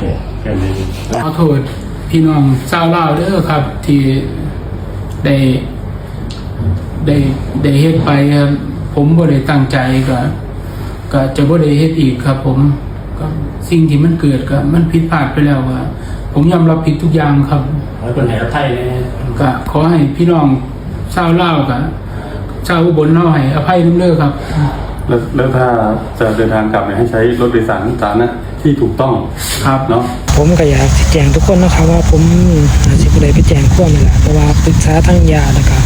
ຂໍໂທດພີ່ນ້ອງຊາວລາວເດີຄັບ ທີ່ໄດ້ ໄດ້ ໄດ້ເຮັດໄປຄັບ ຜົມບໍ່ໄດ້ຕັ້ງໃຈ ກະ ກະຈະບໍ່ໄດ້ເຮັດອີກຄັບຜົມ. ກະສິ່ງທີ່ມັນເກີດກະມັນຜິດພາດໄປແລ້ວ ກະຜົມຍອມຮັບຜິດທຸກຢ່າງຄັບ. ຂໍໃຫ້ເພິ່ນໃຫ້ອະໄພແດ່. ກະຂໍໃຫ້ພີ່ນ້ອງຊາວລາວ ກະຊາວອຸບົນເຮົາໃຫ້ອະໄພນຳເດີຄັບ. ແລ້ວ ແລ້ວຖ້າຈະເດີນທາງກັບນີ້ ໃຫ້ໃຊ້ລົດໂດຍສານສາທາລະນະທີ່ຖືກຕ້ອງຄັບເນາະ. ຜົມກະຢາກຊິແຈ້ງທຸກຄົນເນາະຄັບວ່າ ຜົມອາດຊິບໍ່ໄດ້ໄປແຈ້ງຄວາມນີ້ລະ ເພາະວ່າປຶກສາທາງຍາດ ແລ້ວກະ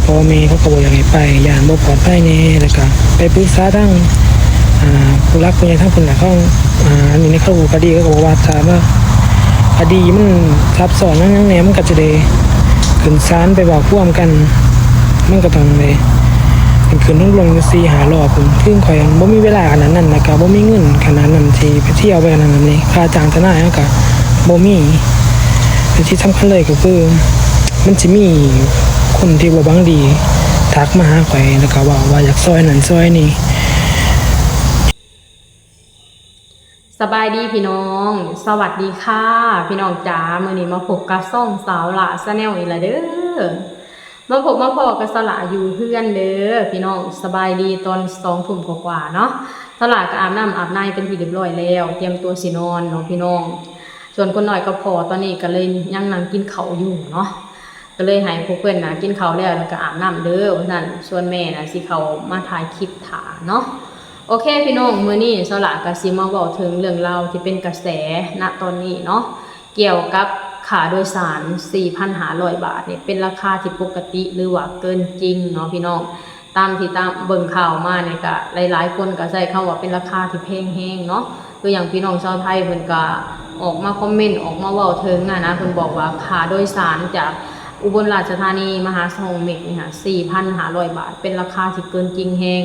ພໍ່ແມ່ເຂົາກະບໍ່ຢາກໃຫ້ໄປ ຢ້ານບໍ່ປອດໄພແດ່ ແລ້ວກະໄປປຶກສາທາງ ອ່າ ຜູ້ຫຼັກຜູ້ໃຫຍ່ທາງພຸ້ນລະ ເຂົາ ອ່າ ອັນນີ້ໃນຄະດີ ຄະດີເຂົາກະບອກວ່າ ຖ້າວ່າຄະດີມັນຊັບຊ້ອນຫຍັງແດ່ ມັນກະຈະໄດ້ຂຶ້ນສານໄປເວົ້າຄວາມກັນ ມັນກະຕ້ອງໄດ້ ເປັນຂຶ້ນລົງໆຢູ່ສີ່ຫ້າຮອບພຸ້ນ. ຄືຂ້ອຍບໍ່ມີເວລາຂະໜາດນັ້ນ ແລ້ວກະບໍ່ມີເງິນຂະໜາດນັ້ນ ທີ່ໄປທ່ຽວໄປຂະໜາດນັ້ນນີ້ ຄ່າຈ້າງທະນາຍເຮົາກະບໍ່ມີ. ແຕ່ທີ່ສຳຄັນເລີຍກະຄື ມັນຊິມີຄົນທີ່ບໍ່ຫວັງດີທັກມາຫາຂ້ອຍ ແລ້ວກະເວົ້າວ່າຢາກຊ່ອຍນັ້ນຊ່ອຍນີ້. ສະບາຍດີພີ່ນ້ອງ ສະຫວັດດີຄ່ະພີ່ນ້ອງຈ໋າ. ມື້ນີ້ມາພົບກັບຊ່ອງສາວຫຼ້າ Channel ອີກລະເດີ. ມາພົບມາພໍ້ກັບສາວຫຼ້າຢູ່ເຮືອນເດີພີ່ນ້ອງ. ສະບາຍດີຕອນສອງທຸ່ມກວ່າໆເນາະ. ສາວຫຼ້າກະອາບນ້ຳອາບໃນເປັນທີ່ຮຽບຮ້ອຍແລ້ວ ຕຽມຕົວຊິນອນເນາະພີ່ນ້ອງ. ສ່ວນຄົນນ້ອຍກັບພໍ່ຕອນນີ້ກະເລີຍຍັງນັ່ງກິນເຂົ້າຢູ່ເນາະ. ກະເລີຍໃຫ້ພວກເພິ່ນນະກິນເຂົ້າແລ້ວ ແລ້ວກະອາບນ້ຳເດີວ່າຊັ້ນ. ສ່ວນແມ່ນະຊິເຂົ້າມາຖ່າຍຄລິບຖ້າເນາະ. ໂອເຄພີ່ນ້ອງ ມື້ນີ້ສາວຫຼ້າກະຊິມາເວົ້າເຖິງເລື່ອງລາວທີ່ເປັນກະແສນະຕອນນີ້ເນາະ ກ່ຽວກັບຄ່າໂດຍສານສີ່ພັນຫ້າຮ້ອຍບາດນີ້ ເປັນລາຄາທີ່ປົກກະຕິ ຫຼືວ່າເກີນຈິງເນາະພີ່ນ້ອງ. ຕາມທີ່ຕາມເບິ່ງຂ່າວມານີ້ກະຫຼາຍໆຄົນກະໃຊ້ຄຳວ່າເປັນລາຄາທີ່ແພງແຮງເນາະ. ຄືຢ່າງພີ່ນ້ອງຊາວໄທເພິ່ນກະອອກມາຄອມເມັນ ອອກມາເວົ້າເຖິງຫັ້ນນະ ເພິ່ນບອກວ່າຄ່າໂດຍສານຈາກອຸບົນລາຊະທານີມາຫາຊ່ອງເມັກນີ້ຫະ ສີ່ພັນຫ້າຮ້ອຍບາດ ເປັນລາຄາທີ່ເກີນຈິງແຮງ.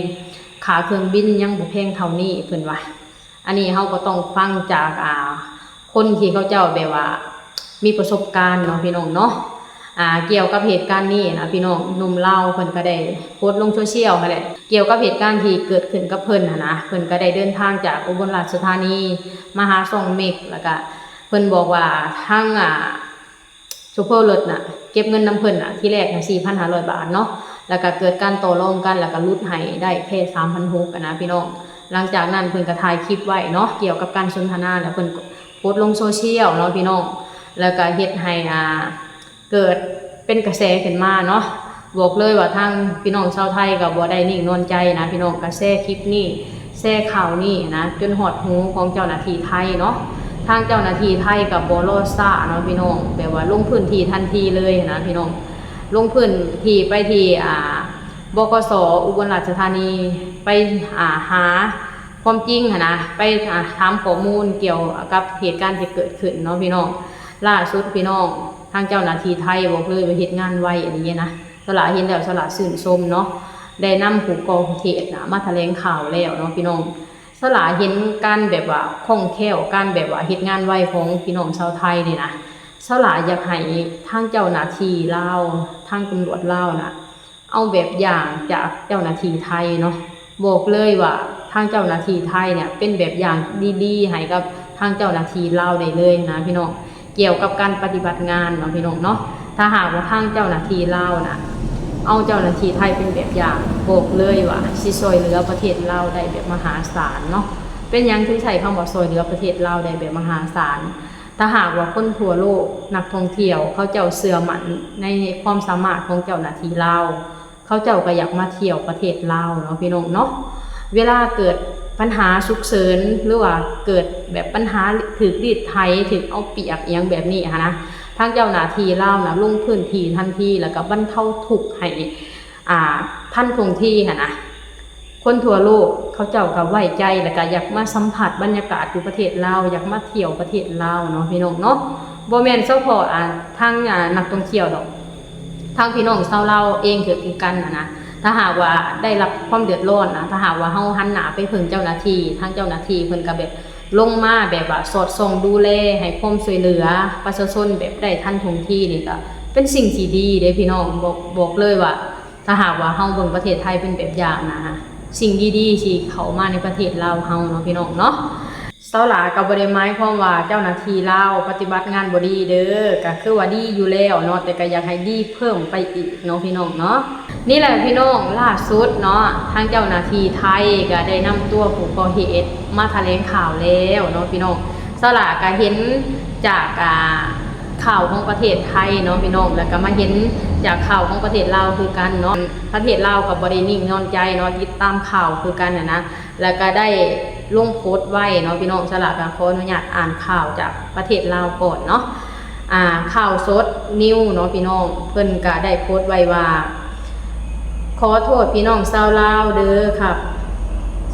ຄ່າເຄື່ອງບິນຍັງບໍ່ແພງເທົ່ານີ້ ເພິ່ນວ່າ. ອັນນີ້ເຮົາກະຕ້ອງຟັງຈາກ ອ່າ ຄົນທີ່ເຂົາເຈົ້າແບບວ່າມີປະສົບການເນາະພີ່ນ້ອງເນາະ. ອ່າ ກ່ຽວກັບເຫດການນີ້ນະພີ່ນ້ອງ ໜຸ່ມລາວເພິ່ນກະໄດ້ໂພສລົງໂຊຊຽວຫັ້ນແຫຼະ ກ່ຽວກັບເຫດການທີ່ເກີດຂຶ້ນກັບເພິ່ນຫັ້ນນະ. ເພິ່ນກະໄດ້ເດີນທາງຈາກອຸບົນລາຊະທານີມາຫາຊ່ອງເມັກ ແລ້ວກະເພິ່ນບອກວ່າທາງ ອ່າ ໂຊເຟີລົດນະ ເກັບເງິນນຳເພິ່ນນະ ທີແລກນະ ສີ່ພັນຫ້າຮ້ອຍບາດເນາະ ແລ້ວກະເກີດການຕໍ່ລອງກັນ ແລ້ວກະຫຼຸດໃຫ້ໄດ້ແຄ່ສາມພັນຫົກຫັ້ນນະພີ່ນ້ອງ. ຫຼັງຈາກນັ້ນເພິ່ນກະຖ່າຍຄລິບໄວ້ເນາະ ກ່ຽວກັບການສົນທະນາ ແລ້ວເພິ່ນກະໂພສລົງໂຊຊຽວເນາະພີ່ນ້ອງ ແລ້ວກະເຮັດໃຫ້ ອ່າ ເກີດເປັນກະແສຂຶ້ນມາເນາະ. ບອກເລີຍວ່າທາງພີ່ນ້ອງຊາວໄທກະບໍ່ໄດ້ນິ່ງນອນໃຈນະພີ່ນ້ອງ ກະແຊຄລິບນີ້ ແຊຂ່າວນີ້ນະ ຈົນຮອດຫູຂອງເຈົ້າໜ້າທີ່ໄທເນາະ. ທາງເຈົ້າໜ້າທີ່ໄທກະບໍ່ລໍຊ້າເນາະພີ່ນ້ອງ ແບບວ່າລົງພື້ນທີ່ທັນທີເລີຍນະພີ່ນ້ອງ. ລົງພື້ນທີ່ໄປທີ່ ອ່າ ບຂສ ອຸບົນລາຊະທານີ ໄປ ອ່າ ຫາຄວາມຈິງຫັ້ນນະ ໄປ ອ່າ ຖາມຂໍ້ມູນກ່ຽວກັບເຫດການທີ່ເກີດຂຶ້ນເນາະພີ່ນ້ອງ. ລ່າສຸດພີ່ນ້ອງ ທາງເຈົ້າໜ້າທີ່ໄທບອກເລີຍວ່າເຮັດງານໄວອີ່ຫຼີນະ. ສາວຫຼ້າເຫັນແລ້ວສາວຫຼ້າຊື່ນຊົມເນາະ ໄດ້ນຳຜູ້ກໍ່ເຫດນະມາຖະແຫຼງຂ່າວແລ້ວເນາະພີ່ນ້ອງ. ສາວຫຼ້າເຫັນການແບບວ່າຄ່ອງແຄ້ວ ການແບບວ່າເຮັດງານໄວຂອງພີ່ນ້ອງຊາວໄທນີ້ນະ. ສາວຫຼ້າຢາກໃຫ້ທາງເຈົ້າໜ້າທີ່ລາວ ທາງຕຳຫຼວດລາວນະ ເອົາແບບຢ່າງຈາກເຈົ້າໜ້າທີ່ໄທເນາະ. ບອກເລີຍວ່າທາງເຈົ້າໜ້າທີ່ໄທເນຍເປັນແບບຢ່າງດີໆໃຫ້ກັບທາງເຈົ້າໜ້າທີ່ລາວໄດ້ເລີຍນະພີ່ນ້ອງ ກ່ຽວກັບການປະຕິບັດງານເນາະພີ່ນ້ອງເນາະ. ຖ້າຫາກວ່າທາງເຈົ້າໜ້າທີ່ລາວນະ ເອົາເຈົ້າໜ້າທີ່ໄທເປັນແບບຢ່າງ ບອກເລີຍວ່າຊິຊ່ອຍເຫຼືອປະເທດລາວໄດ້ແບບມະຫາສານເນາະ. ເປັນຫຍັງເຖິງໃຊ້ຄຳວ່າຊ່ອຍເຫຼືອປະເທດລາວໄດ້ແບບມະຫາສານ? ຖ້າຫາກວ່າຄົນທົ່ວໂລກ ນັກທ່ອງທ່ຽວ ເຂົາເຈົ້າເຊື່ອໝັ້ນໃນຄວາມສາມາດຂອງເຈົ້າໜ້າທີ່ລາວ ເຂົາເຈົ້າກະຢາກມາທ່ຽວປະເທດລາວເນາະພີ່ນ້ອງເນາະ. ເວລາເກີດບັນຫາສຸກເສີນ ຫຼືວ່າເກີດແບບບັນຫາຖືກລີດໄຖ ຖືກເອົາປຽບອີ່ຫຍັງແບບນີ້ຫັ້ນນະ ທາງເຈົ້າໜ້າທີ່ລາວນະ ລົງພື້ນທີ່ທັນທີ ແລ້ວກະບັນເທົາທຸກໃຫ້ ອ່າ ທັນທ່ວງທີຫັ້ນນະ. ຄົນທົ່ວໂລກເຂົາເຈົ້າກະໄວ້ໃຈ ແລ້ວກະຢາກມາສຳຜັດບັນຍາກາດຢູ່ປະເທດລາວ ຢາກມາທ່ຽວປະເທດລາວເນາະພີ່ນ້ອງເນາະ. ບໍ່ແມ່ນສະເພາະ ອ່າ ທາງ ອ່າ ນັກທ່ອງທ່ຽວດອກ ທາງພີ່ນ້ອງຊາວລາວເອງກະຄືກັນຫັ້ນນະ. ຖ້າຫາກວ່າໄດ້ຮັບຄວາມເດືອດຮ້ອນນະ ຖ້າຫາກວ່າເຮົາຫັນໜ້າໄປເພິ່ງເຈົ້າໜ້າທີ່ ທາງເຈົ້າໜ້າທີ່ເພິ່ນກະແບບລົງມາແບບວ່າສອດສ່ອງດູແລ ໃຫ້ຄວາມຊ່ວຍເຫຼືອປະຊາຊົນແບບໄດ້ທັນທ່ວງທີນີ້ ກະເປັນສິ່ງທີ່ດີເດ້ພີ່ນ້ອງ. ບອກ ບອກເລີຍວ່າ ຖ້າຫາກວ່າເຮົາເບິ່ງປະເທດໄທເປັນແບບຢ່າງນະ ສິ່ງດີໆຊິເຂົ້າມາໃນປະເທດລາວເຮົາເນາະພີ່ນ້ອງເນາະ. ສາວຫຼ້າກໍບໍ່ໄດ້ໝາຍຄວາມວ່າເຈົ້າໜ້າທີ່ລາວປະຕິບັດງານບໍ່ດີເດີ ກໍຄືວ່າດີຢູ່ແລ້ວເນາະ ແຕ່ກໍຢາກໃຫ້ດີເພີ່ມໄປອີກເນາະພີ່ນ້ອງເນາະ. ນີ້ແຫຼະພີ່ນ້ອງ ລ່າສຸດເນາະ ທາງເຈົ້າໜ້າທີ່ໄທກໍໄດ້ນຳຕົວຜູ້ກໍ່ເຫດມາຖະແຫຼງຂ່າວແລ້ວເນາະພີ່ນ້ອງ. ສາວຫຼ້າກໍເຫັນຈາກ ອ່າ ຂ່າວຂອງປະເທດໄທເນາະພີ່ນ້ອງ ແລ້ວກໍມາເຫັນຈາກຂ່າວຂອງປະເທດລາວຄືກັນເນາະ. ປະເທດລາວກໍບໍ່ໄດ້ນິ່ງນອນໃຈເນາະ ຕິດຕາມຂ່າວຄືກັນຫັ້ນນະ. ແລ້ວກໍໄດ້ລົງໂພສໄວ້ເນາະພີ່ນ້ອງ. ສາວຫຼ້າກໍຂໍອະນຸຍາດອ່ານຂ່າວຈາກປະເທດລາວກ່ອນເນາະ. ອ່າ ຂ່າວສົດນິວເນາະພີ່ນ້ອງ ເພິ່ນກໍໄດ້ໂພສໄວ້ວ່າ ຂໍໂທດພີ່ນ້ອງຊາວລາວເດີຄັບ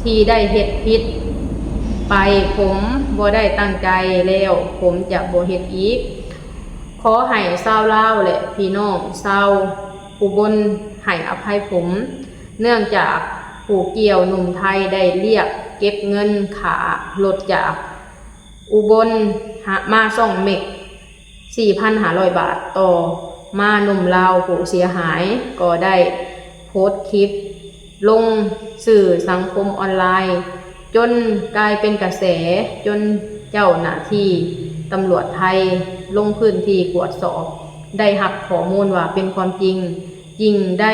ທີ່ໄດ້ເຮັດຜິດໄປ, ຜົມບໍ່ໄດ້ຕັ້ງໃຈແລ້ວ ຜົມຈະບໍ່ເຮັດອີກ. ຂໍໃຫ້ຊາວລາວ ແລະ ພີ່ນ້ອງຊາວອຸບົນໃຫ້ອະໄພຜົມ ເນື່ອງຈາກຜູ້ກ່ຽວໜຸ່ມໄທໄດ້ລຽກເກັບເງິນຄ່າລົດຈາກອຸບົນມາສອງເມັກ ສີ່ພັນຫ້າຮ້ອຍບາດ. ຕໍ່ມາໜຸ່ມລາວຜູ້ເສຍຫາຍກໍໄດ້ໂພສຄລິບລົງສື່ສັງຄົມອອນລາຍ ຈົນກາຍເປັນກະແສ ຈົນເຈົ້າໜ້າທີ່ຕຳຫຼວດໄທລົງພື້ນທີ່ກວດສອບ ໄດ້ຮັບຂໍ້ມູນວ່າເປັນຄວາມຈິງ ຈຶ່ງໄດ້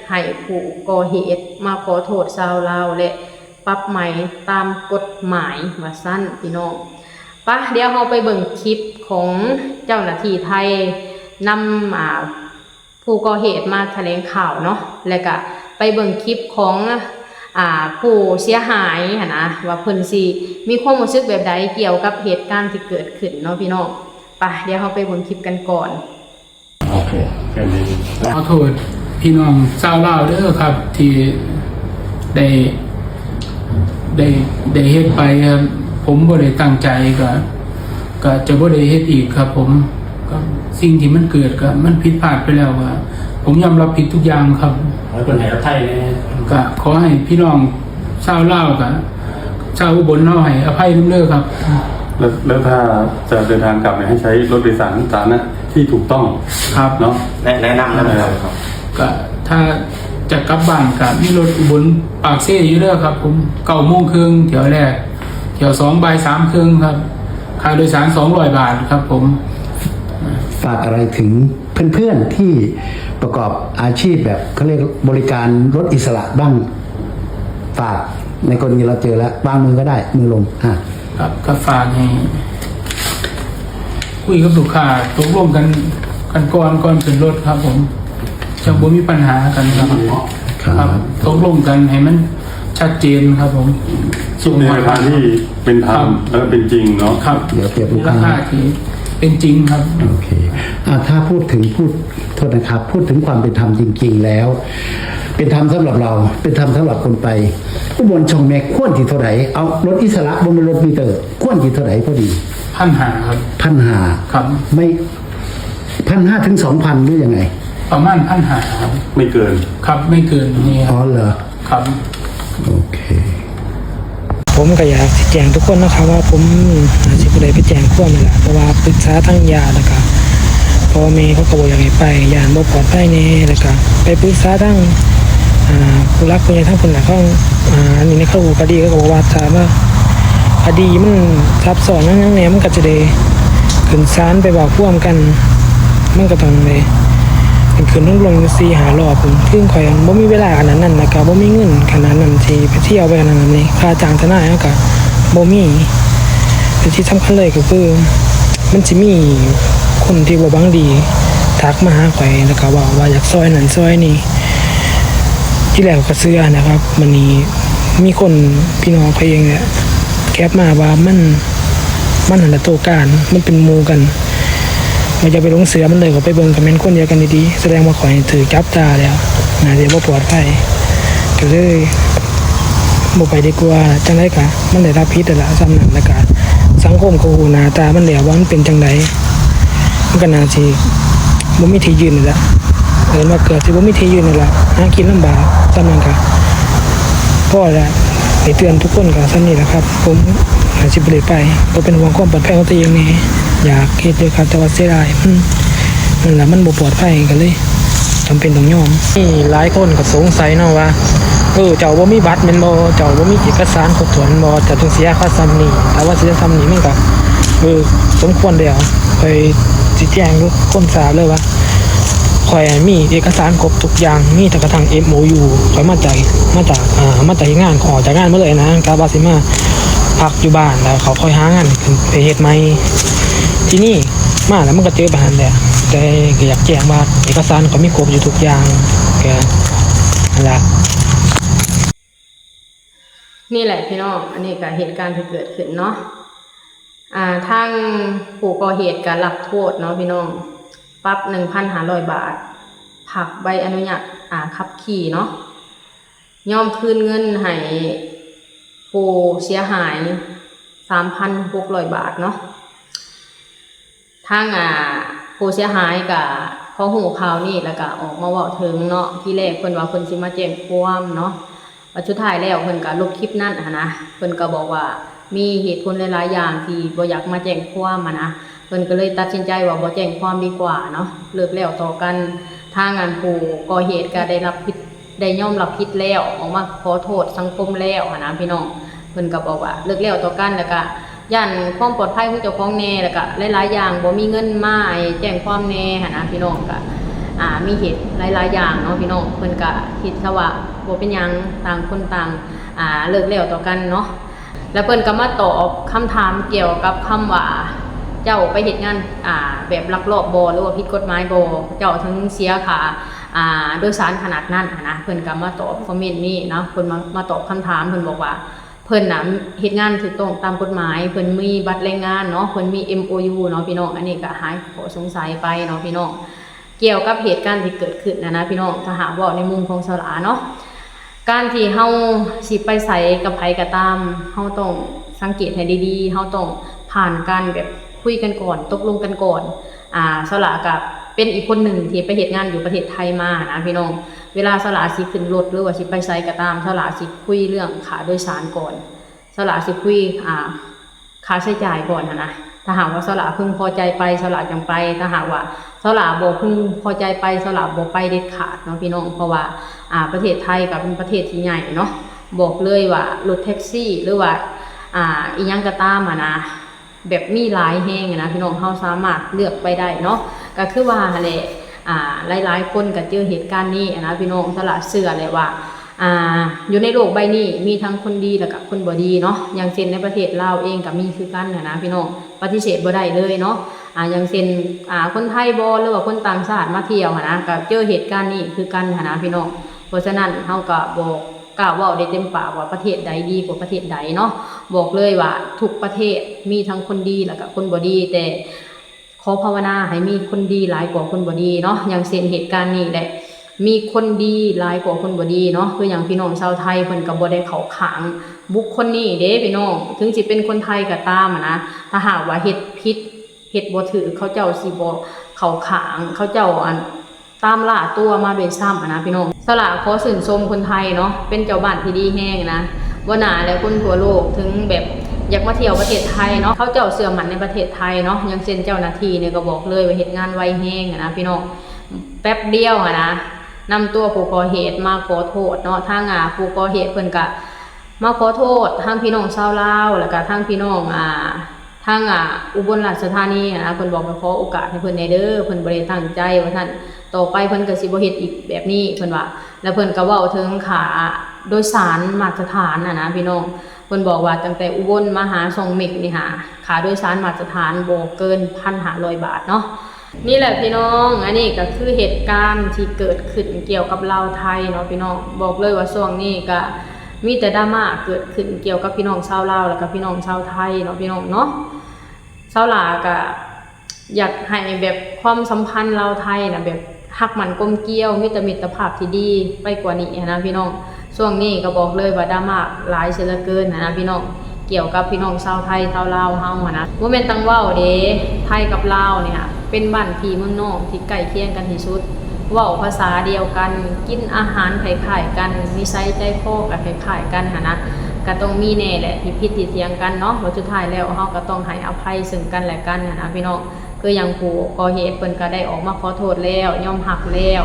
ໃຫ້ຜູ້ກໍ່ເຫດມາຂໍໂທດຊາວລາວ ແລະ ປັບໃໝຕາມກົດໝາຍ ວ່າຊັ້ນພີ່ນ້ອງ. ປະ ດຽວເຮົາໄປເບິ່ງຄລິບຂອງເຈົ້າໜ້າທີ່ໄທນຳ ອ່າ ຜູ້ກໍ່ເຫດມາຖະແຫຼງຂ່າວເນາະ ແລ້ວກະໄປເບິ່ງຄລິບຂອງ ອ່າ ຜູ້ເສຍຫາຍຫັ້ນນະ ວ່າເພິ່ນຊິມີຄວາມຮູ້ສຶກແບບໃດກ່ຽວກັບເຫດການທີ່ເກີດຂຶ້ນເນາະພີ່ນ້ອງ. ປະ ດຽວເຮົາໄປເບິ່ງຄລິບກັນກ່ອນ. ຂໍໂທດພີ່ນ້ອງຊາວລາວເດີຄັບ ທີ່ໄດ້ ໄດ້ ໄດ້ເຮັດໄປຄັບ. ຜົມບໍ່ໄດ້ຕັ້ງໃຈ ກະ ກະຈະບໍ່ໄດ້ເຮັດອີກຄັບຜົມ. ກະສິ່ງທີ່ມັນເກີດ ກະມັນຜິດພາດໄປແລ້ວ ກະຜົມຍອມຮັບຜິດທຸກຢ່າງຄັບ. ໃຫ້ເພິ່ນໃຫ້ອະໄພແດ່. ກະຂໍໃຫ້ພີ່ນ້ອງຊາວລາວ ກະຊາວອຸບົນເຮົາໃຫ້ອະໄພນຳເດີຄັບ. ແລ້ວ ແລ້ວຖ້າຈະເດີນທາງກັບນີ້ ໃຫ້ໃຊ້ລົດໂດຍສານສາທາລະນະທີ່ຖືກຕ້ອງຄັບເນາະ. ແນະ ແນະນຳນຳຄັບ. ກະຖ້າຈະກັບບ້ານ ກະມີລົດອຸບົນປາກເຊຢູ່ເດີຄັບຜົມ. ເກົ້າໂມງເຄິ່ງຖ້ຽວແລກ, ຖ້ຽວສອງບ່າຍສາມເຄິ່ງຄັບ. ຄ່າໂດຍສານສອງຮ້ອຍບາດຄັບຜົມ. ຝາກອະໄລເຖິງເພື່ອນໆທີ່ປະກອບອາຊີບແບບ ເຂົາເອີ້ນບໍລິການລົດອິດສະຫຼະບ້າງ? ຝາກໃນກໍລະນີທີ່ເຮົາເຈີແລ້ວ ວາງມືກໍໄດ້ ມືລົງ. ອ່າ ຄັບ ກໍຝາກໃຫ້ຄຸຍກັບລູກຄ້າ ຕົກລົງກັນ ກັນກ່ອນ ກ່ອນຂຶ້ນລົດຄັບຜົມ. ຈັ່ງບໍ່ມີບັນຫາກັນຄັບ. ຄັບ ຕົກລົງກັນໃຫ້ມັນຊັດເຈນຄັບຜົມ. ໃນແນວທາງທີ່ເປັນທຳ ແລະ ເປັນຈິງເນາະ. ຄັບ ເສຍປຽບລູກຄ້າ ໃນລາຄາທີ່ເປັນຈິງຄັບ. ໂອເຄ ອ່າ ຖ້າພູດເຖິງ ພູດ ໂທດນະຄັບ ພູດເຖິງຄວາມເປັນທຳຈິງໆແລ້ວ ເປັນທຳສຳລັບເຮົາ ເປັນທຳສຳລັບຄົນໄປ ອຸບົນຊ່ອງເມັກ ຄວນທີ່ເທົ່າໃດ? ເອົາ ລົດອິດສະຫຼະ ບໍ່ແມ່ນລົດມີເຕີ ຄວນທີ່ເທົ່າໃດພໍດີ? ພັນຫ້າຄັບ. ພັນຫ້າ ຄັບ. ໄມ່ ພັນຫ້າເຖິງສອງພັນ ຫຼືຍັງໄງ? ປະມານພັນຫ້າຄັບ. ໄມ່ເກີນ. ຄັບ ໄມ່ເກີນນີ້. ອໍ ເຫຼືອ ຄັບ. ໂອເຄ ຜົມກໍຢາກຊິແຈ້ງທຸກຄົນເນາະຄັບວ່າ ຜົມອາດຊິບໍ່ໄດ້ໄປແຈ້ງຄວາມນີ້ລະ ເພາະວ່າປຶກສາທາງຍາດ ແລ້ວກະພໍ່ແມ່ເຂົາກໍບໍ່ຢາກໃຫ້ໄປ ຢ້ານບໍ່ປອດໄພແດ່ ແລ້ວກະໄປປຶກສາທາງ ອ່າ ຜູ້ຫຼັກຜູ້ໃຫຍ່ທາງພຸ້ນລະ. ເຂົາ ອ່າ ອັນນີ້ເຂົາຮູ້ຄະດີ ເຂົາກໍບອກວ່າ ຖ້າວ່າຄະດີມັນຊັບຊ້ອນຫຍັງແດ່ ມັນກໍຈະໄດ້ຂຶ້ນສານໄປເວົ້າຄວາມກັນ ມັນກໍຕ້ອງໄດ້ ເປັນຂຶ້ນລົງໆຢູ່ສີ່ຫ້າຮອບພຸ້ນ. ຄືຂ້ອຍບໍ່ມີເວລາຂະໜາດນັ້ນ ແລ້ວກະບໍ່ມີເງິນຂະໜາດນັ້ນ ທີ່ໄປທ່ຽວໄປຂະໜາດນັ້ນນີ້ ຄ່າຈ້າງທະນາຍເຮົາກະບໍ່ມີ. ແຕ່ທີ່ສຳຄັນເລີຍກໍຄື ມັນຊິມີຄົນທີ່ບໍ່ຫວັງດີທັກມາຫາຂ້ອຍ ແລ້ວກະເວົ້າວ່າຢາກຊ່ອຍນັ້ນຊ່ອຍນີ້. ທີແລກຂ້ອຍກໍເຊື່ອນະຄັບ ບາດນີ້ມີຄົນ ພີ່ນ້ອງຂ້ອຍເອງແຫຼະ ແກັບມາວ່າມັນ ມັນຫັ້ນລະໂຕການ ມັນເປັນໝູ່ກັນ ວ່າຢ່າໄປຫຼົງເຊື່ອມັນເລີຍ. ກໍໄປເບິ່ງກໍແມ່ນຄົນດຽວກັນດີໆ ສະແດງວ່າຂ້ອຍຖືກຈັບຕາແລ້ວ ໜ້າຈະບໍ່ປອດໄພ ກໍເລີຍບໍ່ໄປດີກວ່າ. ຈັ່ງໃດກໍມັນໄດ້ຮັບຜິດແລ້ວລະ ສ່ຳນັ້ນ ແລ້ວກໍສັງຄົມກໍຮູ້ໜ້າຕາມັນແລ້ວວ່າມັນເປັນຈັ່ງໃດ ມັນກໍໜ້າຊິບໍ່ມີທີ່ຢືນແລ້ວລະ ເອີ້ນວ່າເກືອບຊິບໍ່ມີທີ່ຢືນແລ້ວລະ ຫາກິນລຳບາກ ສ່ຳນັ້ນກໍພໍແລ້ວ. ໄດ້ເຕືອນທຸກຄົນກໍສ່ຳນີ້ແຫຼະຄັບ ຜົມອາດຊິບໍ່ໄດ້ໄປ ກໍເປັນຫ່ວງຄວາມປອດໄພຂອງຕົວເອງແດ່ ຢາກເຮັດຢູ່ຄັບ ແຕ່ວ່າເສຍດາຍ ມັນ ນັ້ນລະ ມັນບໍ່ປອດໄພ ກໍເລີຍ ຈຳເປັນຕ້ອງຍອມ. ມີຫຼາຍຄົນກໍສົງໄສເນາະວ່າ ເອີ ເຈົ້າບໍ່ມີບັດແມ່ນບໍ່? ເຈົ້າບໍ່ມີເອກະສານຄົບຖ້ວນແມ່ນບໍ່? ເຈົ້າຈຶ່ງເສຍຄ່າສ່ຳນີ້. ຖ້າວ່າເສຍສ່ຳນີ້ມັນກໍ ເອີ ສົມຄວນແລ້ວ. ຂ້ອຍຊິແຈ້ງທຸກຄົນຊາບເລີຍວ່າ ຂ້ອຍມີເອກະສານຄົບທຸກຢ່າງ, ມີແຕ່ກະທັ່ງເອັມໂອຢູ. ຂ້ອຍມາຈາກ ມາຈາກ ອ່າ ມາຈາກເຮັດງານ, ຂ້ອຍອອກຈາກງານມາເລີຍນະ, ກະວ່າຊິມາພັກຢູ່ບ້ານ ແລ້ວຂ້ອຍຄ່ອຍຫາງານໄປເຮັດໃໝ່. ທີນີ້ມາແລ້ວມັນກໍເຈີບັນຫານັ້ນແຫຼະ, ແຕ່ກໍຢາກແຈ້ງວ່າເອກະສານຂ້ອຍມີຄົບຢູ່ທຸກຢ່າງ, ກໍຫັ້ນລະ. ນີ້ແຫຼະພີ່ນ້ອງ, ອັນນີ້ກໍເຫດການທີ່ເກີດຂຶ້ນເນາະ. ອ່າ ທາງຜູ້ກໍ່ເຫດກໍຮັບໂທດເນາະພີ່ນ້ອງ, ປັບໜຶ່ງພັນຫ້າຮ້ອຍບາດ, ພັກໃບອະນຸຍາດ ອ່າ ຂັບຂີ່ເນາະ, ຍອມຄືນເງິນໃຫ້ຜູ້ເສຍຫາຍສາມພັນຫົກຮ້ອຍບາດເນາະ. ທາງ ອ່າ ຜູ້ເສຍຫາຍກະພໍຮູ້ຂ່າວນີ້ ແລ້ວກະອອກມາເວົ້າເຖິງເນາະ, ທີແລກເພິ່ນວ່າເພິ່ນຊິມາແຈ້ງຄວາມເນາະ, ບັດສຸດທ້າຍແລ້ວເພິ່ນກະລົບຄລິບນັ້ນຫັ້ນນະ. ເພິ່ນກະບອກວ່າມີເຫດຜົນຫຼາຍໆຢ່າງທີ່ບໍ່ຢາກມາແຈ້ງຄວາມຫັ້ນນະ, ເພິ່ນກະເລີຍຕັດສິນໃຈວ່າບໍ່ແຈ້ງຄວາມດີກວ່າເນາະ, ເລີກແລ້ວຕໍ່ກັນ. ທາງອັນຜູ້ກໍ່ເຫດກະໄດ້ຮັບຜິດ ໄດ້ຍອມຮັບຜິດແລ້ວ, ອອກມາຂໍໂທດສັງຄົມແລ້ວຫັ້ນນະພີ່ນ້ອງ. ເພິ່ນກໍບອກວ່າເລີກແລ້ວຕໍ່ກັນ, ແລ້ວກະຢ້ານຄວາມປອດໄພຂອງເຈົ້າຂອງແດ່, ແລ້ວກະຫຼາຍໆຢ່າງ, ບໍ່ມີເງິນມາໃຫ້ແຈ້ງຄວາມແດ່ຫັ້ນນະພີ່ນ້ອງ. ກະ ອ່າ ມີເຫດຫຼາຍໆຢ່າງເນາະພີ່ນ້ອງ, ເພິ່ນກະຄິດຊະວ່າບໍ່ເປັນຫຍັງ, ຕ່າງຄົນຕ່າງ ອ່າ ເລີກແລ້ວຕໍ່ກັນເນາະ. ແລ້ວເພິ່ນກໍມາຕອບຄຳຖາມກ່ຽວກັບຄຳວ່າ ເຈົ້າໄປເຮັດງານ ອ່າ ແບບລັກລອບບໍ່ ຫຼືວ່າຜິດກົດໝາຍບໍ່ ເຈົ້າເຖິງເສຍຄ່າ ອ່າ ໂດຍສານຂະໜາດນັ້ນຫັ້ນນະ. ເພິ່ນກໍມາຕອບຄອມເມັນນີ້ເນາະ, ເພິ່ນມາ ມາຕອບຄຳຖາມ, ເພິ່ນບອກວ່າເພິ່ນນະເຮັດງານຖືກຕ້ອງຕາມກົດໝາຍ, ເພິ່ນມີບັດແຮງງານເນາະ, ເພິ່ນມີເອັມໂອຢູເນາະພີ່ນ້ອງ. ອັນນີ້ກໍຫາຍຂໍ້ສົງໄສໄປເນາະພີ່ນ້ອງ. ກ່ຽວກັບເຫດການທີ່ເກີດຂຶ້ນຫັ້ນນະພີ່ນ້ອງ, ຖ້າຫາກເວົ້າໃນມຸມຂອງສາວຫຼາເນາະ, ການທີ່ເຮົາຊິໄປໃສກັບໃຜກໍຕາມ, ເຮົາຕ້ອງສັງເກດໃຫ້ດີໆ, ເຮົາຕ້ອງຜ່ານການແບບຄຸຍກັນກ່ອນ, ຕົກລົງກັນກ່ອນ. ອ່າ ສາວຫຼາກໍເປັນອີກຄົນໜຶ່ງທີ່ໄປເຮັດງານຢູ່ປະເທດໄທມານະພີ່ນ້ອງ. ເວລາສາວຫຼາຊິຂຶ້ນລົດ ຫຼືວ່າຊິໄປໃສກໍຕາມ, ສາວຫຼາຊິຄຸຍເລື່ອງຄ່າໂດຍສານກ່ອນ, ສາວຫຼາຊິຄຸຍ ອ່າ ຄ່າໃຊ້ຈ່າຍກ່ອນຫັ້ນນະ. ຖ້າຫາກວ່າສາວຫຼາເພິ່ງພໍໃຈໄປ ສາວຫຼາຈັ່ງໄປ, ຖ້າຫາກວ່າສາວຫຼາບໍ່ເພິ່ງພໍໃຈໄປ ສາວຫຼາບໍ່ໄປເດັດຂາດເນາະພີ່ນ້ອງ. ເພາະວ່າ ອ່າ ປະເທດໄທກໍເປັນປະເທດທີ່ໃຫຍ່ເນາະ, ບອກເລີຍວ່າລົດແທັກຊີ ຫຼືວ່າ ອ່າ ອີ່ຫຍັງກໍຕາມຫັ້ນນະ ແບບມີຫຼາຍແຮງຫັ້ນນະພີ່ນ້ອງ, ເຮົາສາມາດເລືອກໄປໄດ້ເນາະ. ກໍຄືວ່າຫັ້ນແຫຼະ ອ່າ ຫຼາຍໆຄົນກໍເຈີເຫດການນີ້ຫັ້ນນະພີ່ນ້ອງ. ສາວຫຼາເຊື່ອແຫຼະວ່າ ອ່າ ຢູ່ໃນໂລກໃບນີ້ມີທັງຄົນດີ ແລ້ວກະຄົນບໍ່ດີເນາະ. ຢ່າງເຊັ່ນໃນປະເທດລາວເອງກະມີຄືກັນຫັ້ນນະພີ່ນ້ອງ, ປະຕິເສດບໍ່ໄດ້ເລີຍເນາະ. ອ່າ ຢ່າງເຊັ່ນ ອ່າ ຄົນໄທບໍ ຫຼືວ່າຄົນຕ່າງຊາດມາທ່ຽວຫັ້ນນະ, ກະເຈີເຫດການນີ້ຄືກັນຫັ້ນນະພີ່ນ້ອງ. ເພາະສະນັ້ນເຮົາກະບໍ່ກ້າເວົ້າໄດ້ເຕັມປາກວ່າປະເທດໃດດີກວ່າປະເທດໃດເນາະ. ບອກເລີຍວ່າທຸກປະເທດມີທັງຄົນດີ ແລ້ວກະຄົນບໍ່ດີ, ແຕ່ ຂໍພາວະນາໃຫ້ມີຄົນດີຫຼາຍກວ່າຄົນບໍ່ດີເນາະ. ຢ່າງເຊັ່ນເຫດການນີ້ແຫຼະ ມີຄົນດີຫຼາຍກວ່າຄົນບໍ່ດີເນາະ. ຄືຢ່າງພີ່ນ້ອງຊາວໄທເພິ່ນກໍບໍ່ໄດ້ເຂົ້າຂ້າງບຸກຄົນນີ້ເດ້ພີ່ນ້ອງ, ເຖິງຊິເປັນຄົນໄທກໍຕາມຫັ້ນນະ, ຖ້າຫາກວ່າເຮັດຜິດ ເຮັດບໍ່ຖືກ ເຂົາເຈົ້າຊິບໍ່ເຂົ້າຂ້າງ, ເຂົາເຈົ້າ ອັນ ຕາມລ່າຕົວມາດ້ວຍຊ້ຳຫັ້ນນະພີ່ນ້ອງ. ສາວຫຼາຂໍຊື່ນຊົມຄົນໄທເນາະ, ເປັນເຈົ້າບ້ານທີ່ດີແຮງນະ. ບໍ່ໜ້າແຫຼະຄົນທົ່ວໂລກເຖິງແບບຢາກມາທ່ຽວປະເທດໄທເນາະ, ເຂົາເຈົ້າເຊື່ອໝັ້ນໃນປະເທດໄທເນາະ. ຢ່າງເຊັ່ນເຈົ້າໜ້າທີ່ນີ້ກໍບອກເລີຍວ່າເຮັດງານໄວແຮງຫັ້ນນະພີ່ນ້ອງ, ແປັບດຽວຫັ້ນນະ ນຳຕົວຜູ້ກໍ່ເຫດມາຂໍໂທດເນາະ. ທາງ ອ່າ ຜູ້ກໍ່ເຫດເພິ່ນກະມາຂໍໂທດທາງພີ່ນ້ອງຊາວລາວ ແລ້ວກະທາງພີ່ນ້ອງ ອ່າ ທາງ ອ່າ ອຸບົນລາຊະທານີຫັ້ນນະ, ເພິ່ນບອກວ່າຂໍໂອກາດໃຫ້ເພິ່ນແດ່ເດີ, ເພິ່ນບໍ່ໄດ້ຕັ້ງໃຈວ່າຊັ້ນ, ຕໍ່ໄປເພິ່ນກໍຊິບໍ່ເຮັດອີກແບບນີ້ ເພິ່ນວ່າ. ແລ້ວເພິ່ນກໍເວົ້າເຖິງຄ່າໂດຍສານມາດຕະຖານຫັ້ນນະພີ່ນ້ອງ, ເພິ່ນບອກວ່າຕັ້ງແຕ່ອຸບົນມາຫາຊ່ອງເມັກນີ້ຫາ ຄ່າໂດຍສານມາດຕະຖານບໍ່ເກີນພັນຫ້າຮ້ອຍບາດເນາະ. ນີ້ແຫຼະພີ່ນ້ອງ, ອັນນີ້ກໍຄືເຫດການທີ່ເກີດຂຶ້ນກ່ຽວກັບລາວໄທເນາະພີ່ນ້ອງ. ບອກເລີຍວ່າຊ່ວງນີ້ກໍມີແຕ່ດຣາມາເກີດຂຶ້ນກ່ຽວກັບພີ່ນ້ອງຊາວລາວ ແລ້ວກໍພີ່ນ້ອງຊາວໄທເນາະພີ່ນ້ອງເນາະ. ສາວຫຼາກໍຢາກໃຫ້ແບບຄວາມສຳພັນລາວໄທນະ ແບບຮັກໝັ້ນກົມກຽວ, ມີແຕ່ມິດຕະພາບທີ່ດີໄປກວ່ານີ້ຫັ້ນນະພີ່ນ້ອງ. ຊ່ວງນີ້ກໍບອກເລີຍວ່າດຣາມາຫຼາຍເສຍເຫຼືອເກີນຫັ້ນນະພີ່ນ້ອງ, ກ່ຽວກັບພີ່ນ້ອງຊາວໄທຊາວລາວເຮົາຫັ້ນນະ. ບໍ່ແມ່ນຕັ້ງເວົ້າເດ້, ໄທກັບລາວນີ້ຫະ ເປັນບ້ານພີ່ເມືອງນ້ອງທີ່ໃກ້ຄຽງກັນທີ່ສຸດ, ເວົ້າພາສາດຽວກັນ, ກິນອາຫານຄ້າຍໆກັນ, ນິໄສໃຈຄໍກໍຄ້າຍໆກັນຫັ້ນນະ. ກໍຕ້ອງມີແດ່ແຫຼະທີ່ຜິດທີ່ຖຽງກັນເນາະ, ແລ້ວສຸດທ້າຍແລ້ວເຮົາກໍຕ້ອງໃຫ້ອະໄພເຊິ່ງກັນແລະກັນຫັ້ນນະພີ່ນ້ອງ. ຄືຢ່າງຜູ້ກໍ່ເຫດເພິ່ນກໍໄດ້ອອກມາຂໍໂທດແລ້ວ, ຍອມຮັບແລ້ວ,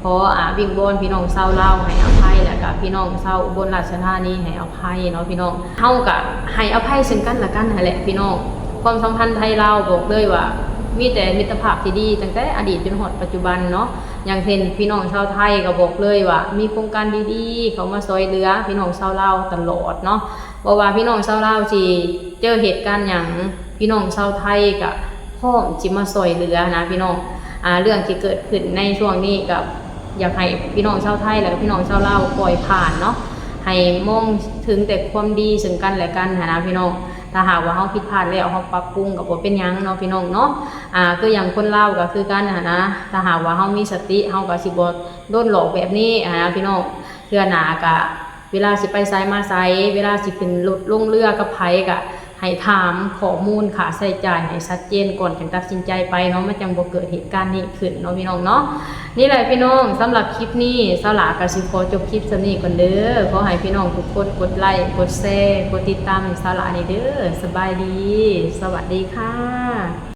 ຂໍ ອາ ວິງວອນພີ່ນ້ອງຊາວລາວໃຫ້ອະໄພ ແລ້ວກະພີ່ນ້ອງຊາວອຸບົນລາຊະທານີໃຫ້ອະໄພເນາະພີ່ນ້ອງ. ເຮົາກະໃຫ້ອະໄພເຊິ່ງກັນແລະກັນຫັ້ນແຫຼະພີ່ນ້ອງ. ຄວາມສຳພັນໄທລາວບອກເລີຍວ່າ ມີແຕ່ມິດຕະພາບທີ່ດີ ຕັ້ງແຕ່ອະດີດຈົນຮອດປັດຈຸບັນເນາະ. ຢ່າງເຊັ່ນ ພີ່ນ້ອງຊາວໄທກໍບອກເລີຍວ່າ ມີໂຄງການດີໆເຂົ້າມາຊ່ອຍເຫຼືອພີ່ນ້ອງຊາວລາວຕະຫຼອດເນາະ. ບໍ່ວ່າພີ່ນ້ອງຊາວລາວຊິເຈີເຫດການຫຍັງ ພີ່ນ້ອງຊາວໄທກະພ້ອມຊິມາຊ່ອຍເຫຼືອນະພີ່ນ້ອງ. ອາ ເລື່ອງທີ່ເກີດຂຶ້ນໃນຊ່ວງນີ້ກະຢາກໃຫ້ພີ່ນ້ອງຊາວໄທ ແລະກະພີ່ນ້ອງຊາວລາວປ່ອຍຜ່ານເນາະ, ໃຫ້ມອງເຖິງແຕ່ຄວາມດີເຊິ່ງກັນແລະກັນຫັ້ນນະພີ່ນ້ອງ. ຖ້າຫາກວ່າເຮົາຜິດພາດແລ້ວ ເຮົາປັບປຸງກະບໍ່ເປັນຫຍັງເນາະພີ່ນ້ອງເນາະ. ອາ ຄືຢ່າງຄົນລາວກະຄືກັນຫັ້ນນະ, ຖ້າຫາກວ່າເຮົາມີສະຕິ ເຮົາກະຊິບໍ່ໂດນຫຼອກແບບນີ້ຫັ້ນນະພີ່ນ້ອງ. ເທື່ອໜ້າກະ ເວລາຊິໄປໃສມາໃສ ເວລາຊິຂຶ້ນລົດລົງເຮືອກັບໃຜ ກະໃຫ້ຖາມຂໍ້ມູນຄ່າໃຊ້ຈ່າຍໃຫ້ຊັດເຈນກ່ອນ ຈຶ່ງຕັດສິນໃຈໄປເນາະ, ມັນຈັ່ງບໍ່ເກີດເຫດການນີ້ຂຶ້ນເນາະພີ່ນ້ອງເນາະ. ນີ້ແຫຼະພີ່ນ້ອງ ສຳລັບຄລິບນີ້ ສາວຫຼ້າກະຊິຂໍຈົບຄລິບສ່ຳນີ້ກ່ອນເດີ. ຂໍໃຫ້ພີ່ນ້ອງທຸກຄົນກົດໄລ ກົດແຊ ກົດຕິດຕາມໃຫ້ສາວຫຼ້າແດ່ເດີ. ສະບາຍດີ ສະຫວັດດີຄ່ະ.